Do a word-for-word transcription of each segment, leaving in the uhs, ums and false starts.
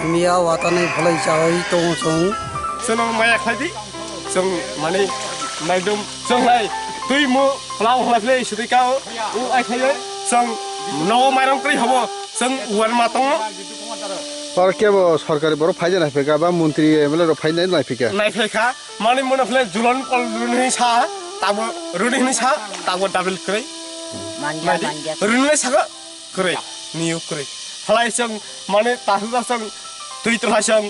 Miya watani phalai chawi tongo chwng. Chwng maya khlai di. Chwng mani naidum chwng lai twi mu plang hla khlai sudi ka o. U ai khlai chwng nogo mairang kri hobo. Chwng uan ma tongo. Oro kebo sorkari borok phaina naiphika ba montri M L A rok phaina naiphika. Naiphika. Mani mono khlai julon kol runi sa tabo runi sa tabo double kri. Manja, manja. Runi sa Kwrwi, niyok kwrwi. Halai chwng mane tahuda chwng twi twla chwng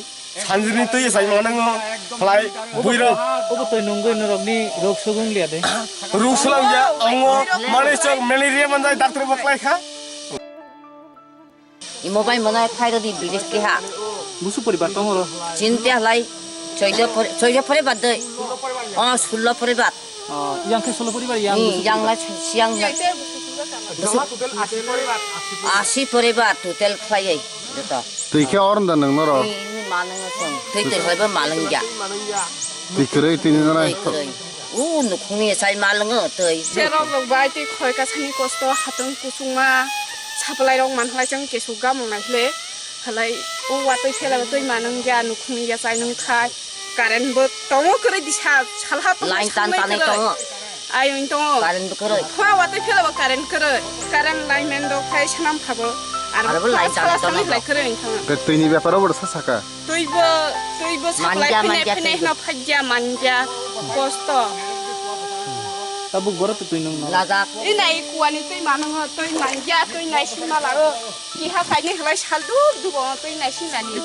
sanjini twi sai manango. Halai buiro. Obo twi nungwi norokni rok sugung liya de. Ruk sulang ya, ongo mane chwng malaria manjai doctor bo klai kha. Imo bai mwnai phairodi bilis keha. Busu poribar tongoro. Chinte halai choijo pore, choijo pore badoi. O sullo pore bad. Oh, yang khe solo poribar yang. Hmm, busu yang poribar. Lai siang lai. Busu asi poribar total khlaiwi joto. Twi khe orda nang norok. Twi ni manung song. Twi twi hoiba malung ja. Twi kwrwi twi ni nanai. Twi kwrwi. U nukhungni sai malung twi. Serok rok bai twi khoi kasani kosto hatong kusungma supply rok man halai chang kesu gamung nai hle. Halai o watwi phela twi manung ja nukhungni ja sai nung khai. Current bo tongo kwrwi disa salha to line tan tanai tongo. Ai wng tongo. Current bo kwrwi. Phora watwi phela bo current kwrwi. Current line man do khai sanam phabo. Aro bo line tan tongo. Lai kwrwi wng tongo. Twi ni bepar bo sa saka. Twi bo twi bo supply phine phine hno phajja manja kosto. Tabuk goro to twi nung no. Lajak. Ina i kuani twi manung twi manja twi nai sima lago. Kiha kaini halai sal duk duk o twi nai sima ni.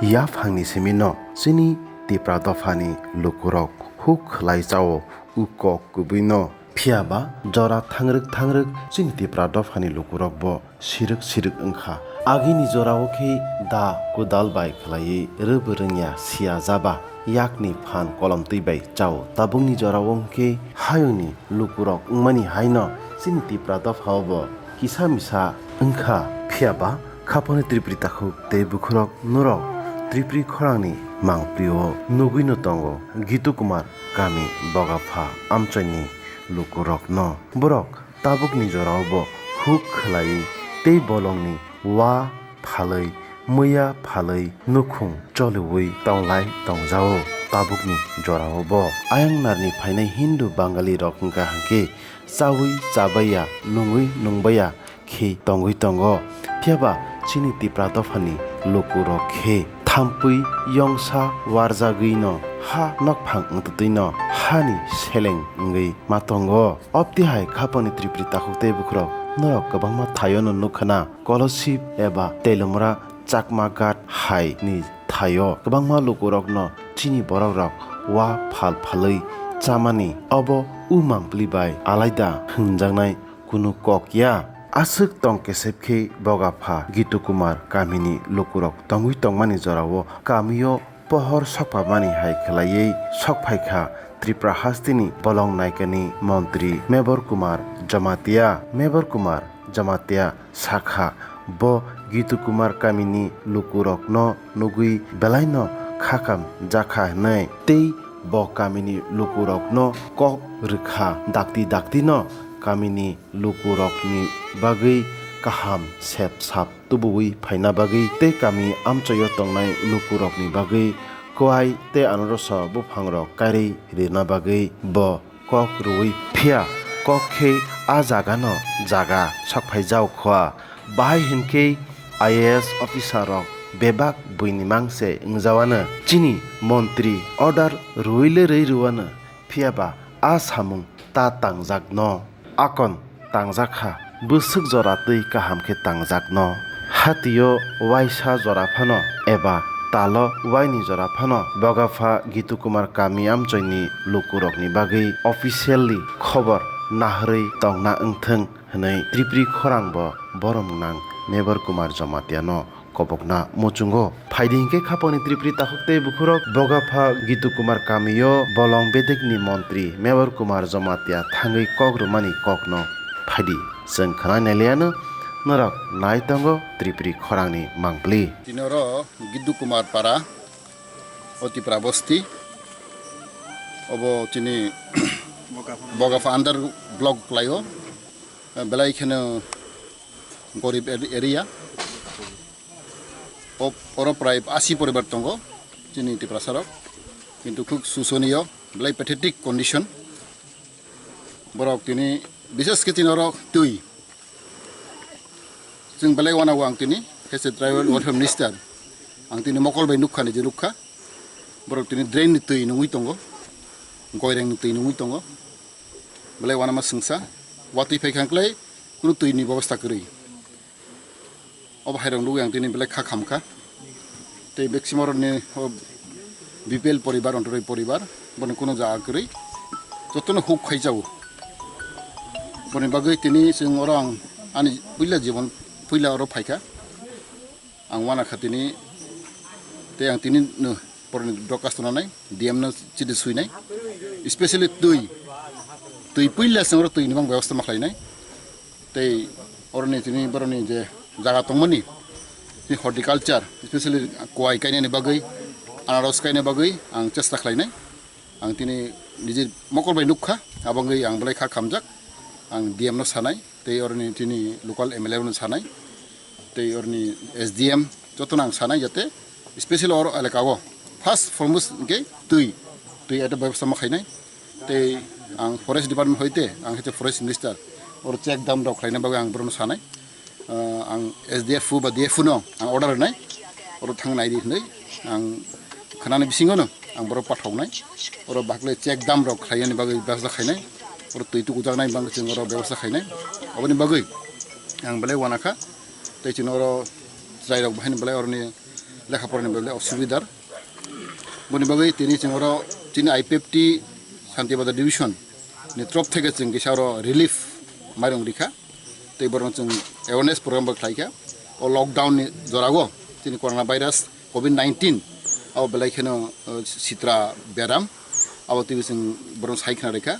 Yaphangni simi no chini Tipra dophani lukurok huk khlai chao u kok kubui no. Phiya ba jora thangrwk thangrwk chini Tipra dophani lukurok bo sirwk sirwk wngkha. Agini jorao khe da kudal bai khlaiwi rwbw rwngya siya jaba yakni phan kolomtwi bai chao. Tabukni jorao hwnkhe hayungni lukurok wngmani haino chini Tipra dophao bo kisa misa wngkha. Phiya ba khaponi Tripuri takhuk tei bukhurok norok Tripuri khorangni mangprio nugwino tongo. Gitu Kumar kami Bogapha amchoini lukurokno borok tabukni jorao bo huk khlaiwi tei bolongni wa phalwi muya phalwi nukhung choliwi tonglai tongjao. Tabukni jorao bo ayang narni phainai Hindu Bangali rok wngkha hwnkhe chawi chabaiya nungwi nungbaiya khe tongwi tongo. Phiya ba chini Tipra dophani lukurok khe thampui yongsa warjagwino ha nokphang wngtwtwino hani seleng wngwi ma tongo. Obtwi hai khaponi Tripuri takhuk tei bukhurok norok kwbangma thaio no nukha na, Kolasib eba Telumra Chakma Ghat hai ni thaio kwbangma lukurokno chini borokrok wa phal phalwi chamani obo u mangpili bai alaida hwnjaknai kunu kok ya. Aswk tong kesep khe Bogapha Gitu Kumar kamini lukurok tongwi tongmani jorao kamio pohor sokpamani hai khlaiwi sokphaikha Tripura hasteni bolong naikani montri Mebor Kumar Jamatia. Mebor Kumar Jamatia sakha, bo Gitu Kumar kamini lukurokno nugwi belaino khakam jakha hwnwi, tei bo kamini lukurokno kok rwkha, dakti daktino kamini lukurokni bagwi kaham sep sap tubuwi phaina bagwi tei kami amchoio tongnai lukurokni bagwi kwai tei anarosa buphangrok kairwi rwna bagwi bo kok rwui phiya kok khe a jagano jaga sokphaijao khwa. Bahai hinkhe I A S officer rok bebak buini mang se wngjaoano. Chini montri order rwui le rwi rwano, phiya ba a samung ta tangjak no. Akon tangjak kha, bwswk jora twi kaham khe tangjak no. Hatio waisa jora phano eba talo waini jora phano Bogapha Gitu Kumar kami amchoini lukurokni bagwi officially khobor naharwi tongna wngthwng hwnwi Tripuri khorang bo borom nang Mebor Kumar Jamatia no kobokna muchungo. Phaidi hinkhe khapangni Tripuri takhuk tei bukhurok Bogapha Gitu Kumar kamio bolong bedekni montri Mebor Kumar Jamatia thangwi kok rwmani kokno phaidi. Chwng khwnai nailiano norok nai tongo Tripuri khorangni mangpli. Tini oro Gitu Kumar para, o Tipra bosti, obo chini Bogapha under block kwlaio, belai kheno gorib area. O-, oro prai asi poribar tongo chini Tiprasa rok, kintu khuk susoniyo, belai pathetic condition. Borok tini, bises khe tini oro twi. Chwng belai uanao ang tini, as a tribal welfare minister, ang tini mokol bai nukha, nije nukha. Borok tini drain ni twi nungwi tongo, goireng ni twi nungwi tongo. Belai uanama swngsa, watwi phai kha hwnkhlai kunu twi ni bebosta kwrwi. Obo hai rok nugwi ang tini belai kha khamkha. Tei maximum rokni o B P L poribar, Antyodoi poribar, boni kunu jaga kwrwi. Jotono huk khai jago. Boni bagwi tini chwng oro ang ani puila jibon, puila oro phaikha. Ang uanakha tini, tei ang tini no borokni dorkhas tongnai, D M no chiti suinai, especially twi, twi puila chwng oro twi ni bang bebosta ma khlainai, tei oroni tini borokni je jaga tongmani, tini horticulture, especially kwai kainani bagwi, anaros kaina bagwi ang chesta khlainai. Ang tini nijir mokol bai nukha, abo wngwi ang belai kha khamjak. Ang D M no sanai, tei oroni tini local M L A no sanai, tei oroni S D M jotono ang sanai, jate special oro elaka o first foremost hwnkhe twi, twi eta bebosta ma khainai. Tei ang forest department hoite, ang hoite forest minister, oro check dam rok khlaina bagwi ang borokno sanai. Ah, ang S D F O ba D F O no ang order rwnai, oro thang nai di hwnwi ang khnani bisingo no ang borok pathoknai, oro bakle check dam rok khlaiyani bagwi bebosta khainai, oro twi tukujaknai bagwi chwng oro bebosta khainai. Aboni bagwi ang belai uanakha, tei chwng oro chwrairok bahai ni belai oroni lekha porani belai osubidar. Boni bagwi tini chwng oro chini I P F T Santibazar division ni trop theke chwng kisa oro relief mairung rikha. Tei borokno chwng awareness program bo khlaikha. O lockdown ni jorao chini corona virus covid nineteen abo belai kheno, uh, sitra beram abo twi chwng borokno sai khna rikha.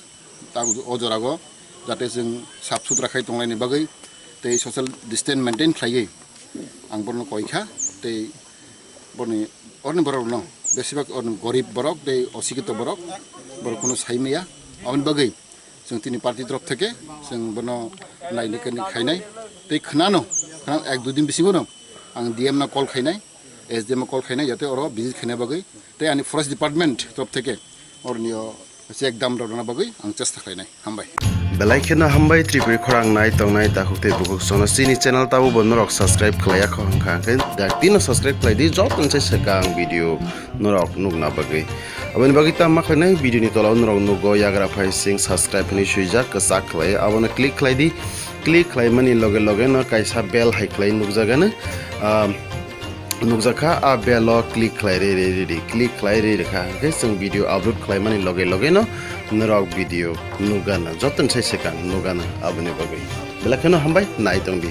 Tabuk o jorao jate chwng sap sutra khai tonglaini bagwi tei social distance maintain khlaiwi ang borokno koikha. Tei borokni, oroni borokno besibak oroni gorib borok tei osikito borok, borok kunu sai maya. Aboni bagwi chwng tini party torop theke chwng bono naini kani khainai tei khnano, khna ek dui din bisingo no ang D M no call khainai, S D M no call khainai, jate oro visit khaina bagwi tei ani forest department torop theke oroni o check dam rok rwna bagwi ang chesta khlainai. Hambai. Belai kheno hambai Tripuri khorang nai tongnai takhuk tei bukhuk sono chini channel tabuk bo norok subscribe khlaiya kho hwnkha hwnkhe dak tino subscribe khlai di, joto se swkang video norok nukna bagwi. Aboni bagwi tamo khlainai video ni tola o norok nugo yagra phai sing subscribe hinwi swijak kwchak khlai abono click khlai di, click khlaimani loge loge no kaisa bell hai khlai nukjagano. Ah, nukjakha, a bell o click khlai ri ri ri ri, click khlai ri rikha hwnkhe chwng video upload khlaimani loge loge no norok video nukgana, jotono sai swkang nukgana aboni bagwi. Belai kheno hambai, nai tongdi.